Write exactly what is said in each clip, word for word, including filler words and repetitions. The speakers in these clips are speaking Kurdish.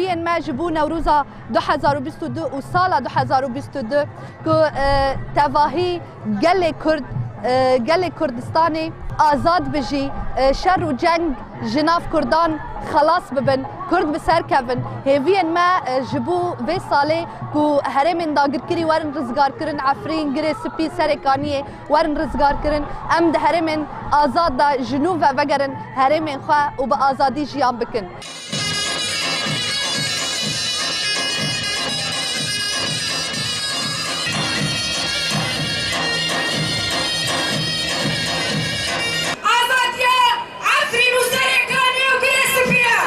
Yên me ji bo Newroza du hezar û bîst û du û sala du hezar û bîst û du ku, e, tevahî gelê Kurd, e, gelê Kurdistanê azad bijî, e, şer û ceng ji nav Kurdan xelas bibin, Kurd bi ser kevin. Hêviyên me, e, ji bo vê salê ku herêmên dagirkirî werin rizgarkirin, Efrîn, Girê Spî, Serê Kaniyê werin rizgarkirin. Em di herêmên azad de ji nû ve vegerin herêmên xwe û bi azadî jiyan bikin. Azadiya Efrîn û Serê Kaniyê û Girê Spî ye.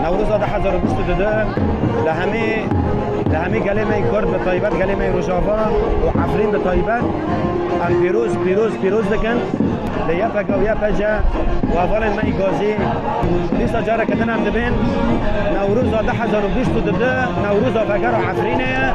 Newroza du hezar û bîst û du li hemî, li hemî gelê me yê Kurd, bi taybet gelê me yê Rojava û Efrîn bi taybet, em pîroz, pîroz, pîroz dikin. Li Y P G û Y P C û hevalên me yê Gazî, dîsa careke din em dibên Newroza du hezar û bîst û du, Newroza vegera Efrînê ye.